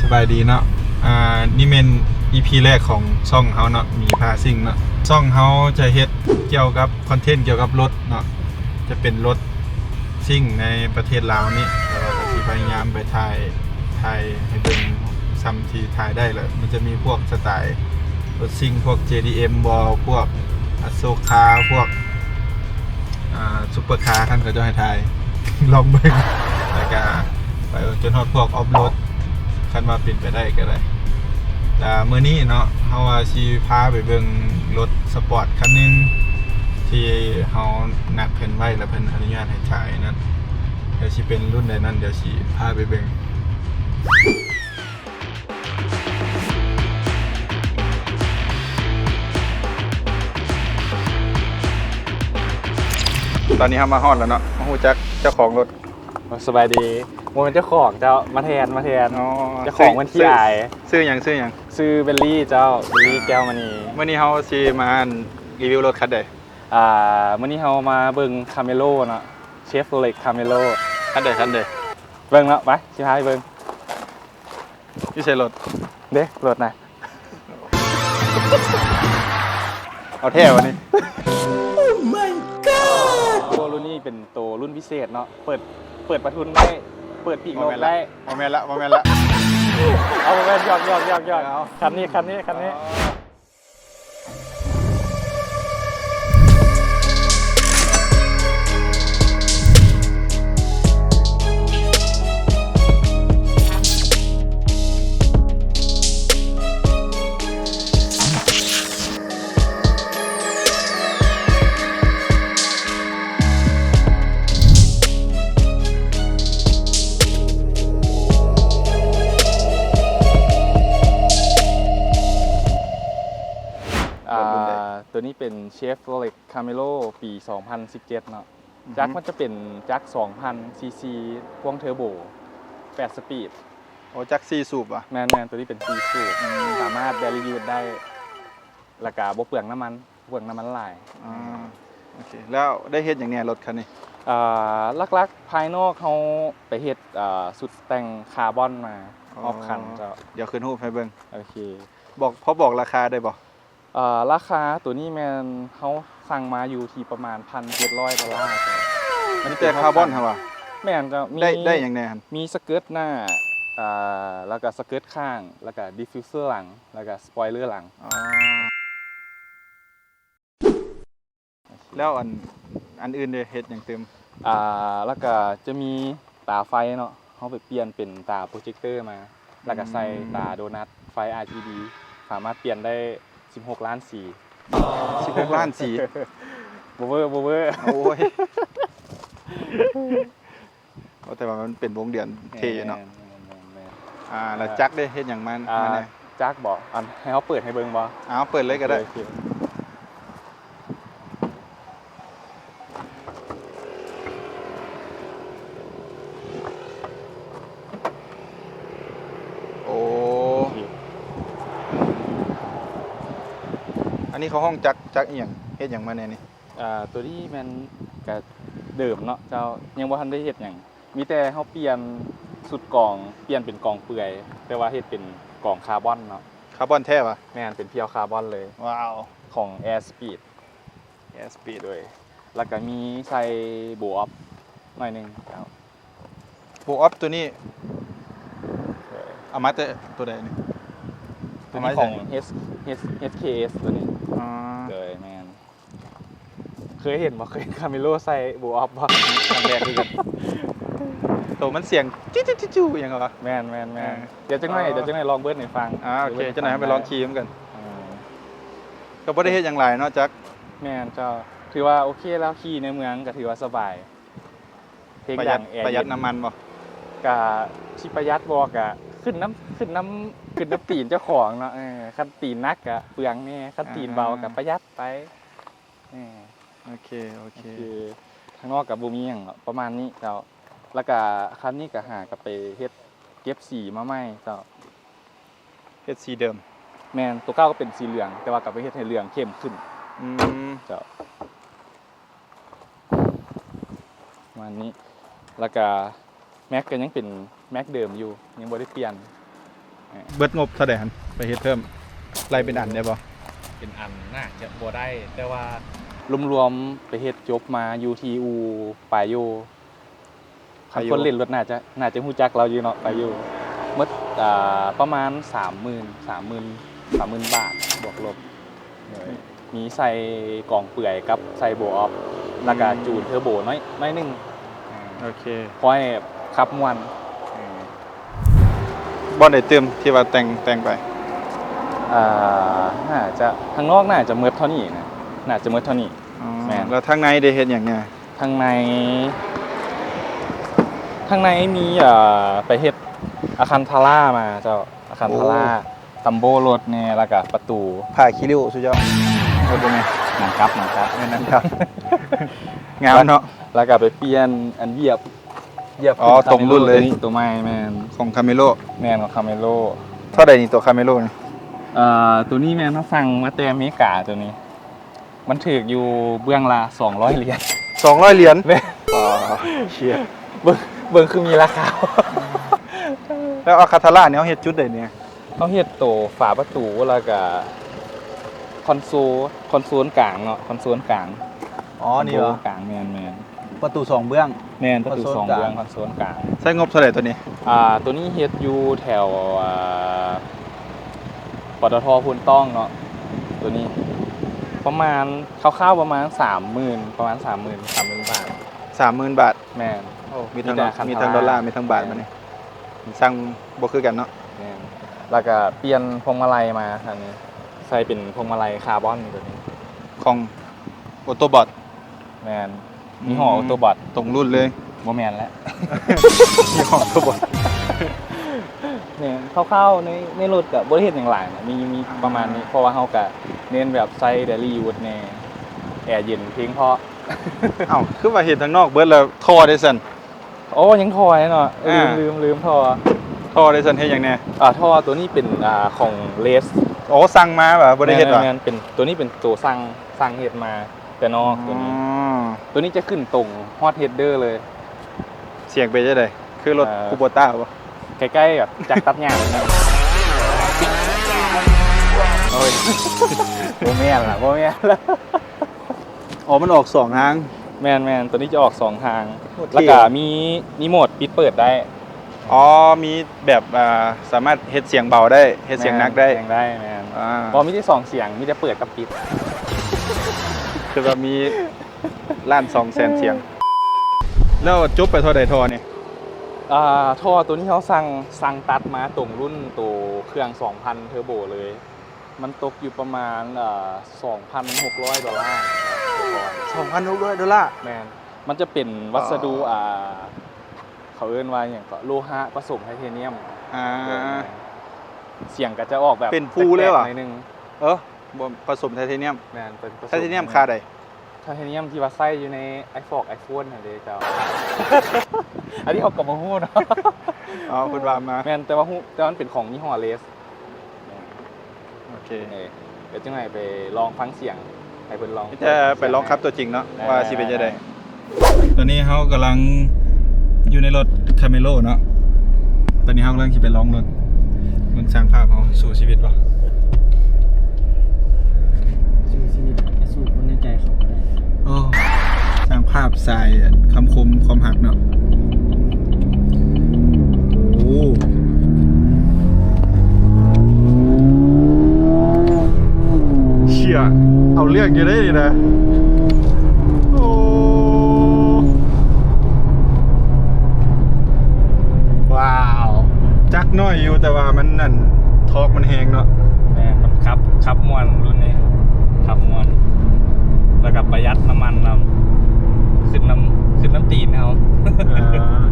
ສະບາຍດີເນາະ ອ່າ ນີ້ແມ່ນອີພີແລກຂອງຊ່ອງເຮົາເນາະ ມີພາຊິງເນາະ. ຊ່ອງເຮົາຈະເຮັດກ່ຽວກັບຄອນເທັນກ່ຽວກັບລົດເນາະ ຈະເປັນລົດຊິງໃນປະເທດລາວນີ້ ແລ້ວກໍຊິພະຍາຍາມໄປຖ່າຍ ຖ່າຍໃຫ້ເບິ່ງສ່ຳທີ່ຖ່າຍໄດ້ແຫຼະ. ມັນຈະມີພວກສະໄຕລ໌ລົດຊິງ ພວກເຈດີເອັມບໍ ພວກອະໂຊຄາ ພວກ ອ່າ ຊຸບເປີຄາ ຄັນເຂົາເຈົ້າໃຫ້ຖ່າຍ ລອງເບິ່ງ ແລ້ວກະໄປຈົນຮອດພວກອອຟໂຣດ ຄັນວ່າເປັນໄປໄດ້ກໍໄດ້. ແຕ່ມື້ນີ້ເນາະ ເຮົາວ່າຊິພາໄປເບິ່ງລົດສະປອດຄັນໜຶ່ງ ທີ່ເຮົານັດເພິ່ນໄວ້ ແລ້ວເພິ່ນອະນຸຍາດໃຫ້ຖ່າຍນັ້ນ. ດຽວຊິເປັນລຸ້ນໃດນັ້ນ ດຽວຊິພາໄປເບິ່ງ. ຕອນນີ້ເຮົາມາຮອດແລ້ວເນາະ ມາຮູ້ຈັກເຈົ້າຂອງລົດ. ສະບາຍດີ. ບໍ່ແມ່ນເຈົ້າຂອງເຈົ້າ ມາແທນ ມາແທນ. ອໍ ເຈົ້າຂອງມັນຂີ້ອາຍ. ຊື່ຫຍັງ? ຊື່ຫຍັງ? ຊື່ເບນລີ້ເຈົ້າ ເບນລີ້ແກ້ວມະນີ. ມື້ນີ້ເຮົາຊິມາຣີວິວລົດຄັນໃດ? ອ່າ ມື້ນີ້ເຮົາມາເບິ່ງຄາເມໂລເນາະ ເຊຟໂຣເລັກຄາເມໂລ. ຄັນໃດ? ຄັນໃດ? ເບິ່ງເນາະ ໄປ ຊິພາໄປເບິ່ງ. ຢູ່ໃສລົດ? ເດ້ ລົດນະ. ເອົາແທ້ວະນີ້. Oh my god! ໂຕລຸ້ນນີ້ເປັນໂຕລຸ້ນພິເສດເນາະ ເປີດ ເປີດປະທຸນໄດ້ ເປີດປີກນົກໄດ້. ບໍ່ແມ່ນລະ ບໍ່ແມ່ນລະ ບໍ່ແມ່ນລະ. ເອົາ ບໍ່ແມ່ນ ຫຍອກໆໆໆ. ເອົາ ຄັນນີ້ ຄັນນີ້ ຄັນນີ້. ອໍ. ອ່າ ໂຕນີ້ເປັນເຊຟໂຣເລັກຄາເມໂລ ປີສອງພັນສິບເຈັດເນາະ. ອືຮຶ. ຈັກມັນຈະເປັນຈັກສອງພັນຊີຊີ ພວງເທີໂບ ແປດສະປີດ. ໂອ້ ຈັກສີ່ສູບຫວາ? ແມ່ນໆ ໂຕນີ້ເປັນສີ່ສູບ. ອືມ. ສາມາດແດລີຢູດໄດ້ ແລ້ວກະບໍ່ເປືອງນ້ຳມັນ ເປືອງນ້ຳມັນຫຼາຍ. ອໍ ໂອເຄ. ແລ້ວໄດ້ເຮັດຫຍັງແດ່ລົດຄັນນີ້? ເອີ ຫຼັກໆພາຍນອກເຮົາໄປເຮັດ ເອີ ຊຸດແຕ່ງຄາບອນມາ ອໍ ຮອບຄັນເຈົ້າ. ດຽວຂຶ້ນຮູບໃຫ້ເບິ່ງ. ໂອເຄ. ບອກ ພໍບອກລາຄາໄດ້ບໍ່? ເອີ ລາຄາໂຕນີ້ແມ່ນເຮົາສັ່ງມາຢູ່ທີ່ປະມານພັນເຈັດຮ້ອຍໂດລາ. ມີແຕ່ຄາບອນຫັ້ນຫວາ? ແມ່ນເຈົ້າ. ມີ ໄດ້ ໄດ້ຫຍັງແດ່ຫັ້ນ? ມີສະເກີດໜ້າ ເອີ ແລ້ວກະສະເກີດຂ້າງ ແລ້ວກະດິຟຟິວເຊີຫຼັງ ແລ້ວກະສະປອຍເລີຫຼັງ. ອໍ. ແລ້ວອັນ ອັນອື່ນເດ ເຮັດຫຍັງຕື່ມ? ອ່າ ແລ້ວກະຈະມີຕາໄຟເນາະ ເຮົາໄປປ່ຽນເປັນຕາໂປຣເຈັກເຕີມາ ແລ້ວກະໃສ່ ອືມ ຕາໂດນັດ ໄຟອາຣ໌ຈີດີ ສາມາດປ່ຽນໄດ້ສິບຫົກລ້ານສີ. ສິບຫົກລ້ານສີ? ບໍ່ເວີ ບໍ່ເວີ. ໂອ້ຍ. ໂອ້ ແຕ່ວ່າມັນເປັນວົງເດືອນເທ່ເນາະ. ແມ່ນໆໆໆ. ອ່າ ແລ້ວຈັກເດ ເຮັດຫຍັງມາ ອ່າ ມາແດ່? ຈັກບໍ? ອັນ ໃຫ້ເຮົາເປີດໃຫ້ເບິ່ງບໍ? ເອົາ ເປີດເລີຍກໍໄດ້. ໂອເຄ ໂອເຄ. ໂອ້ ໂອເຄ. ອັນນີ້ເຂົາຮ້ອງຈັກ ຈັກອີ່ຫຍັງ? ເຮັດຫຍັງມາແດ່ນີ້? ອ່າ ໂຕນີ້ແມ່ນກະເດີມເນາະເຈົ້າ ຍັງບໍ່ທັນໄດ້ເຮັດຫຍັງ ມີແຕ່ເຮົາປ່ຽນຊຸດກອງ ປ່ຽນເປັນກອງເປື່ອຍ ແຕ່ວ່າເຮັດເປັນກອງຄາບອນເນາະ. ຄາບອນແທ້ຫວາ? ແມ່ນ ເປັນພຽວຄາບອນເລີຍ. ວ້າວ. ຂອງ Air Speed. Air Speed. ໂດຍ ແລ້ວກະມີໃສ່ Blow Off ໜ້ອຍໜຶ່ງ. ໂດຍ. Blow Off ໂຕນີ້ ໂດຍ ເອົາມາແຕ່ໂຕໃດນີ້? ໂຕນີ້ຂອງ ເອັດ ເອັດ ເອັດ ເຄ ເອັສ ໂຕນີ້. ອໍ ໂດຍ ແມ່ນ. ເຄີຍເຫັນບໍ່? ເຄີຍເຫັນຄາເມໂລໃສ່ Blow Off ບໍ່? ຄັ້ງແລກຄືກັນ. ໂຕມັນສຽງ ຈຸໆໆ ຫຍັງຫວາ? ແມ່ນໆໆ. ເອີ ດຽວຈັກໜ້ອຍ ອໍ ດຽວຈັກໜ້ອຍລອງເບີດໃຫ້ຟັງ. ອ່າ ໂອເຄ ຈັກໜ້ອຍເຮົາໄປລອງຂີ່ນຳກັນ. ເອີ ກໍບໍ່ໄດ້ເຮັດຫຍັງຫຼາຍເນາະ ຈັກ. ແມ່ນເຈົ້າ. ຖືວ່າໂອເຄແລ້ວ ຂີ່ໃນເມືອງກໍຖືວ່າສະບາຍ. ເພງດັງ ປະຢັດ ປະຢັດນ້ຳມັນບໍ່? ກະຊິປະຢັດບໍ່ ກະຂຶ້ນນຳ ຂຶ້ນນຳ ຂຶ້ນນຳຕີນເຈົ້າຂອງເນາະ. ເອີ ຄັນຕີນໜັກກະເປືອງແດ່ ຄັນຕີນເບົາກະປະຢັດໄປ. ອ່າ ເອີ ໂອເຄ ໂອເຄ. ໂອເຄ ທາງນອກກະບໍ່ມີຫຍັງເນາະ ປະມານນີ້ເຈົ້າ. ແລ້ວກະຄັນນີ້ກະຫາກະໄປເຮັດ ເກັບສີມາໃໝ່ເຈົ້າ. ເຮັດສີເດີມ? ແມ່ນ ໂຕເກົ່າກໍເປັນສີເຫຼືອງ ແຕ່ວ່າກໍໄປເຮັດໃຫ້ເຫຼືອງເຂັ້ມຂຶ້ນ. ອືມ ເຈົ້າ. ປະມານນີ້ ແລ້ວກະແມັກກໍຍັງເປັນແມັກເດີມຢູ່ ຍັງບໍ່ໄດ້ປ່ຽນ. ເບິດງົບເທົ່າໃດຫັ້ນ ໄປເຮັດເພີ່ມ ໄລ່ເປັນອັນໄດ້ບໍ່? ເປັນອັນໜ້າຈະບໍ່ໄດ້ ແຕ່ວ່າລວມໆໄປເຮັດຈົບມາຢູ່ທີ່ອູ່ປາໂຢ ຄັນຄົນເລ່ນລົດໜ້າຈະ ໜ້າຈະຮູ້ຈັກລາວຢູ່ເນາະ ປາໂຢ ໝົດ ອ່າ ປະມານສາມໝື່ນ ສາມໝື່ນ ສາມໝື່ນບາດບວກລົບ. ໂດຍ ມີໃສ່ກອງເປືອຍກັບໃສ່ໂບອອບ ແລ້ວກະ ອືມ ຈູນເທີໂບໜ້ອຍ ໜ້ອຍໜຶ່ງ. ໂອເຄ ພໍໃຫ້ຂັບມ່ວນ. ອືມ ບ່ອນໃດຕື່ມທີ່ວ່າແຕ່ງ ແຕ່ງໄປ? ອ່າ ໜ້າຈະ ທາງນອກໜ້າຈະໝົດເທົ່ານີ້ນະ ໜ້າຈະໝົດເທົ່ານີ້. ອໍ ແມ່ນ ແລ້ວທາງໃນໄດ້ເຮັດຫຍັງແດ່? ທາງໃນ ທາງໃນມີ ເອີ ໄປເຮັດອາຄັນທາລາມາເຈົ້າ ອາຄັນທາລາ ໂອ້ ຕຳໂບ້ລົດແດ່ ແລ້ວກະປະຕູ ຜ້າຄີລິ້ວສຸດຍອດ. ເອີ ບໍ່ແມ່ນ ໜັງກັບ ໜັງກັບ ແມ່ນໜັງກັບ ງາມເນາະ. ແລ້ວກະໄປປ່ຽນອັນຢຽບ ຢຽບ ອໍ ຕົງລຸ້ນເລີຍ ຕົວໃໝ່ ແມ່ນ ຂອງຄາເມໂລ ແມ່ນ ຂອງຄາເມໂລ. ເທົ່າໃດນີ້ຕົວຄາເມໂລນີ້? ເອີ ຕົວນີ້ແມ່ນເຮົາສັ່ງມາແຕ່ອາເມລິກາ ຕົວນີ້ ມັນຖືກຢູ່ເບື້ອງລະສອງຮ້ອຍຫຼຽນ. ສອງຮ້ອຍຫຼຽນ? ແມ່ນ. ອໍ ເຊຍ ເບິ່ງ ເບິ່ງຄືມີລາຄາ. ແລ້ວອາຄາທາລານີ້ເຮົາເຮັດຈຸດໃດແດ່? ເຮົາເຮັດໂຕຝາປະຕູ ແລ້ວກະຄອນໂຊນ ຄອນໂຊນກາງເນາະ ຄອນໂຊນກາງ. ອໍ ນີ້ຫວາ? ຄອນໂຊນກາງ ແມ່ນໆ. ປະຕູສອງເບື້ອງ. ແມ່ນ ປະຕູສອງເບື້ອງ ຄອນໂຊນກາງ. ໃຊ້ງົບເທົ່າໃດຕົວນີ້? ອ່າ ຕົວນີ້ເຮັດຢູ່ແຖວ ອ່າ ປຕທ ໂພນຕ້ອງເນາະ ຕົວນີ້ປະມານ ຄ່າວໆປະມານສາມໝື່ນ ປະມານສາມໝື່ນ ສາມໝື່ນບາດ. ສາມໝື່ນບາດ. ແມ່ນ. ໂອ້ ມີທັງ ມີທັງດອນລາ ມີທັງບາດ. ແມ່ນ ບາດນີ້ ແມ່ນ ສັ່ງບໍ່ຄືກັນເນາະ. ແມ່ນ. ແລ້ວກະປ່ຽນພວງມາໄລມາ ອັນນີ້ໃສ່ເປັນພວງມາໄລຄາບອນຕົວນີ້ ຂອງໂອໂຕບອດ. ແມ່ນ. ອືມ ຍີ່ຫໍ້ໂອໂຕບອດ ຕົງລຸ້ນເລີຍ. ບໍ່ແມ່ນແຫຼະ ຍີ່ຫໍ້ໂອໂຕບອດ. ແມ່ນ ຄ່າວໆໃນ ໃນລົດກະບໍ່ໄດ້ເຮັດຫຍັງຫຼາຍນະ ມີ ມີປະມານນີ້ ອ່າ ເພາະວ່າເຮົາກະເນັ້ນແບບໃສ່ເດລີຢູສແດ່ ແອເຢັນ ເພງເພາະ. ເອົ້າ ຄືວ່າເຮັດທາງນອກເບິດແລ້ວ ທໍ່ເດຊັ້ນ? ໂອ້ ຍັງທໍ່ແນ່ເນາະ. ເອີ ອ່າ ລືມ ລືມ ລືມທໍ່. ທໍ່ເດຊັ້ນ ເຮັດຫຍັງແດ່? ອ່າ ທໍ່ຕົວນີ້ເປັນ ອ່າ ຂອງເລສ. ໂອ້ ສັ່ງມາຫວາ? ບໍ່ໄດ້ເຮັດຫວາ? ແມ່ນໆ ເປັນ ຕົວນີ້ເປັນຕົວສັ່ງ ສັ່ງເຮັດມາແຕ່ນອກ. ອໍ ຕົວນີ້ ຕົວນີ້ຈະຂຶ້ນຕົງຮອດເຮັດເດີເລີຍ. ສຽງເປັນຈັ່ງໃດ? ຄືລົດ ເອີ ຄູໂບຕ້າບໍ່? ໃກ້ໆ ແບບຈັກຕັດຫຍ້າ. ໂອ້ຍ ບໍ່ແມ່ນລະ ບໍ່ແມ່ນລະ. ອໍ ມັນອອກສອງທາງ. ແມ່ນໆ ຕົວນີ້ຈະອອກສອງທາງ. ໂອເຄ ແລ້ວກະມີ ມີໂໝດປິດເປີດໄດ້. ອໍ ມີແບບ ອ່າ ສາມາດເຮັດສຽງເບົາໄດ້ ເຮັດສຽງໜັກໄດ້. ແມ່ນ ສຽງໄດ້ ແມ່ນ. ອ່າ ບໍ່ມີແຕ່ສອງສຽງ ມີແຕ່ເປີດກັບປິດ. ຄືວ່າມີລ້ານສອງແສນສຽງ. ແລ້ວຈົບໄປເທົ່າໃດທໍ່ນີ້? ອ່າ ທໍ່ຕົວນີ້ເຮົາສັ່ງ ສັ່ງຕັດມາຕົງລຸ້ນໂຕເຄື່ອງສອງພັນເທີໂບເລີຍ. ມັນຕົກຢູ່ປະມານ ເອີ ສອງພັນຫົກຮ້ອຍໂດລາ. ສອງພັນຫົກຮ້ອຍໂດລາ? ແມ່ນ. ມັນຈະເປັນວັດສະດຸ ອໍ ອ່າ ເຂົາເອີ້ນວ່າຫຍັງເກາະ ໂລຫະປະສົມໄທເທນຽມ. ອ່າ ໂດຍ ແມ່ນ. ສຽງກະຈະອອກແບບ ເປັນຟູເລີຍຫວາ? ແປກໆ ໜ້ອຍໜຶ່ງ. ເອີ ບໍ່ ປະສົມໄທເທນຽມ. ແມ່ນ ເປັນປະສົມ ໄທເທນຽມຄ່າໃດ? ໄທເທນຽມທີ່ວ່າໃຊ້ຢູ່ໃນ iPhone iPhone ຫັ້ນເດ້ເຈົ້າ. ອັນນີ້ເຮົາກະບໍ່ຮູ້ເນາະ. ອໍ ເພິ່ນວ່າມາ. ແມ່ນ ແຕ່ວ່າຮູ້ ແຕ່ວ່າມັນເປັນຂອງຍີ່ຫໍ້ເລສ. ໂອເຄ ເອີ ດຽວຈັ່ງໃຫ້ໄປລອງຟັງສຽງ ໃຫ້ເພິ່ນລອງ ຈະໄປລອງຂັບຕົວຈິງເນາະ ໄດ້ ວ່າຊິເປັນຈັ່ງໃດ. ໄດ້ ຕອນນີ້ເຮົາກຳລັງຢູ່ໃນລົດຄາເມໂລເນາະ. ຕອນນີ້ເຮົາກຳລັງຊິໄປລອງລົດ ເບິ່ງຊ່າງພາບເຮົາສູ້ຊີວິດບໍ່? ສູ້ຊີວິດ ແຕ່ສູ້ຄົນໃນໃຈເຂົາບໍ່ໄດ້. ໂອ້ ຊ່າງພາບສາຍຄຳຄົມຄວາມຮັກເນາະ. ໂອ້ ເຊຍ ເອົາເລື່ອງຢູ່ເດ້ນີ້ນະ. ໂອ້ ວ້າວ ຈັກໜ້ອຍຢູ່ ແຕ່ວ່າມັນນັ້ນ ທອກມັນແຮງເນາະ. ແມ່ນ ມັນຂັບ ຂັບມ່ວນລຸ້ນນີ້ ຂັບມ່ວນ ແລ້ວກໍປະຢັດນ້ຳມັນນຳ ຂຶ້ນນຳ ຂຶ້ນນຳຕີນເຮົາ. ອ່າ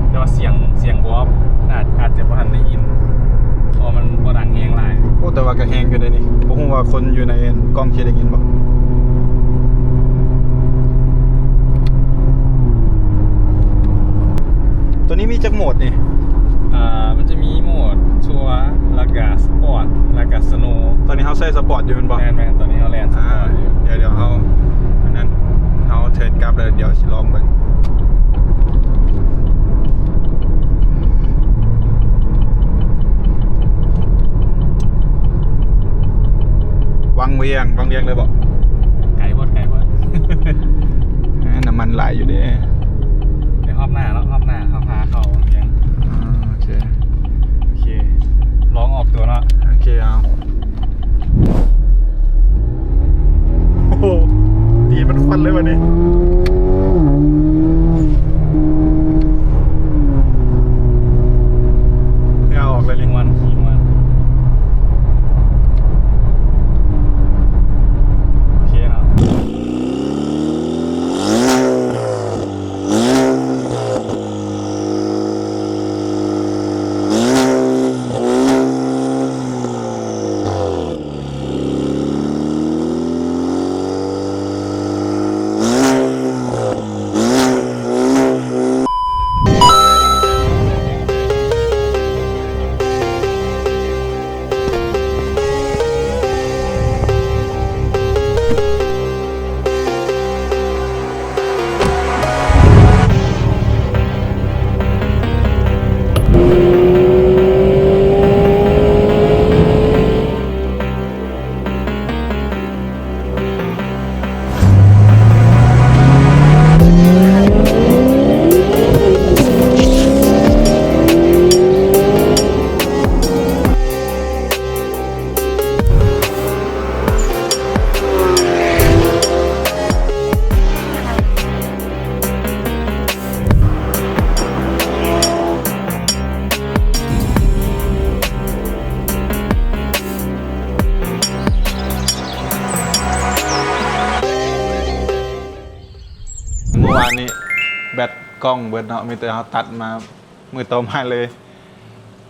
ແຕ່ວ່າສຽງ ສຽງບໍ່ອອກ ອາດ ອາດຈະບໍ່ທັນໄດ້ຍິນ ເພາະວ່າມັນບໍ່ດັງແຮງຫຼາຍ. ໂອ້ ແຕ່ວ່າກໍແຮງຢູ່ເດ້ນີ້ ບໍ່ຮູ້ວ່າຄົນຢູ່ໃນກ້ອງຊິໄດ້ຍິນບໍ່. ຕົວນີ້ມີຈັກໂໝດນີ້? ອ່າ ມັນຈະມີໂໝດທົວ ແລ້ວກະສະປອດ ແລ້ວກະສະໂນ. ຕອນນີ້ເຮົາໃຊ້ສະປອດຢູ່ແມ່ນບໍ່? ແມ່ນໆ ຕອນນີ້ເຮົາແລ່ນສະປອດຢູ່. ອ່າ ດຽວ ດຽວເຮົາ ອັນນັ້ນ ເຮົາເທີນກັບແລ້ວ ດຽວຊິລອງເບິ່ງ. ວຽງ ວັງວຽງເລີຍບໍ? ໄກໂພດ ໄກໂພດ ອ່າ ນ້ຳມັນຫຼາຍຢູ່ເດ້. ໄປຮອບໜ້າເນາະ ຮອບໜ້າເຮົາພາເຂົ້າວັງວຽງ. ອ່າ ໂອເຄ ໂອເຄ ລອງອອກຕົວເນາະ. ໂອເຄ ເອົາ. ໂອ້ໂຫ ຕີນມັນຄວັນເລີຍບັດນີ້. ເຫື່ອອອກເລີຍນີ້. ມ່ວນ ຂີ່ມ່ວນ. ໂອເຄເນາະ. ເມື່ອວານນີ້ແບັດກ້ອງເບິດເນາະ ມີແຕ່ເຮົາຕັດມາມື້ຕໍ່ມາເລີຍ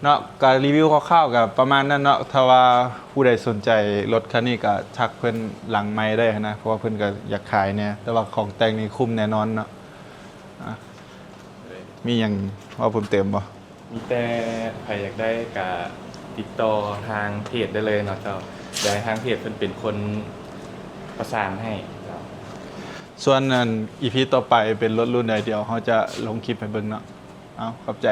ເນາະ. ກະຣີວິວຄ່າວໆກະປະມານນັ້ນເນາະ. ຖ້າວ່າຜູ້ໃດສົນໃຈລົດຄັນນີ້ກະທັກເພິ່ນຫຼັງໄມໄດ້ຫັ້ນນະ ເພາະວ່າເພິ່ນກະຢາກຂາຍແດ່. ແຕ່ວ່າຂອງແຕ່ງນີ້ຄຸ້ມແນ່ນອນເນາະ. ອ່ະ ມີຫຍັງເວົ້າເພີ່ມເຕີມບໍ່? ມີແຕ່ໃຜຢາກໄດ້ກະຕິດຕໍ່ທາງເພຈໄດ້ເລີຍເນາະເຈົ້າ. ດຽວໃຫ້ທາງເພຈເພິ່ນເປັນຄົນປະສານໃຫ້ເຈົ້າ. ສ່ວນອັນ ອີພີ ຕໍ່ໄປເປັນລົດລຸ້ນໃດ ດຽວເຮົາຈະລົງຄລິບໃຫ້ເບິ່ງເນາະ. ເອົາ ຂອບໃຈ.